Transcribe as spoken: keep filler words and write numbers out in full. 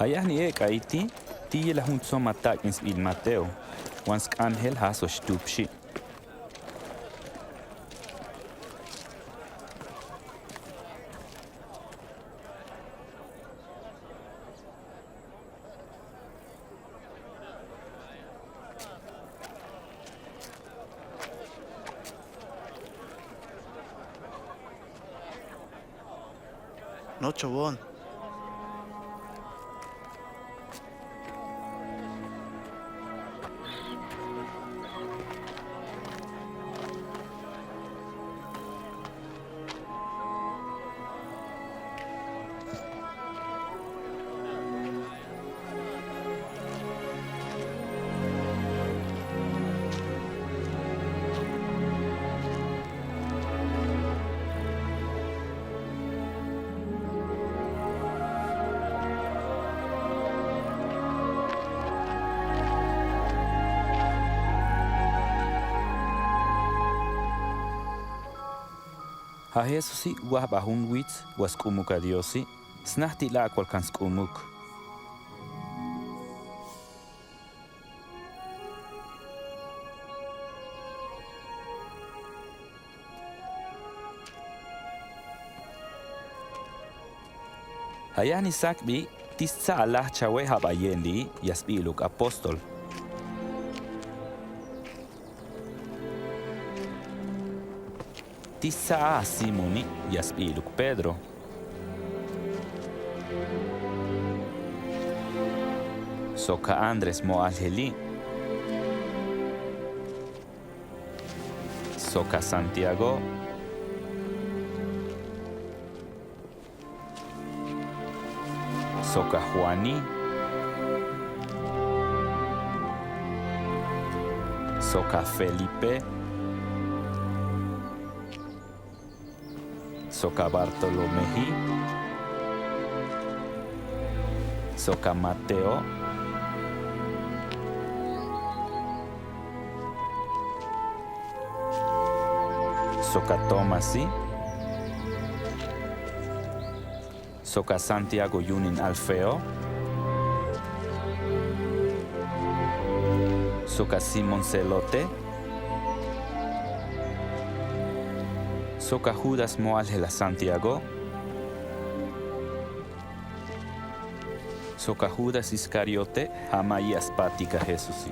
Ayahni ek aiti, ti yela huntsoma tak'in sbiil Mateo, wan sk'anhel haso shtup shi. No chobon. A Hesusi wahba jun wits, wa sk'umuk a Diosi, snahti la' kual kan sk'umuk. Ayahni sakbi, ti stsa a lahcha we haba yenli, ya sbiiluk apostol. Ti stsa a Simoni, ya sbiiluk Pedro. Soka Andres mo alheli. Soka Santiago. Soka Juani. Soka Felipe. Soka Bartolomehi. Soka Mateo. Soka Tomasi. Soka Santiago yunin Alfeo. Soka Simon Selote. Soka Judas mo alhela Santiago. Soka Judas Iskariote, hama i aspatika Hesusi.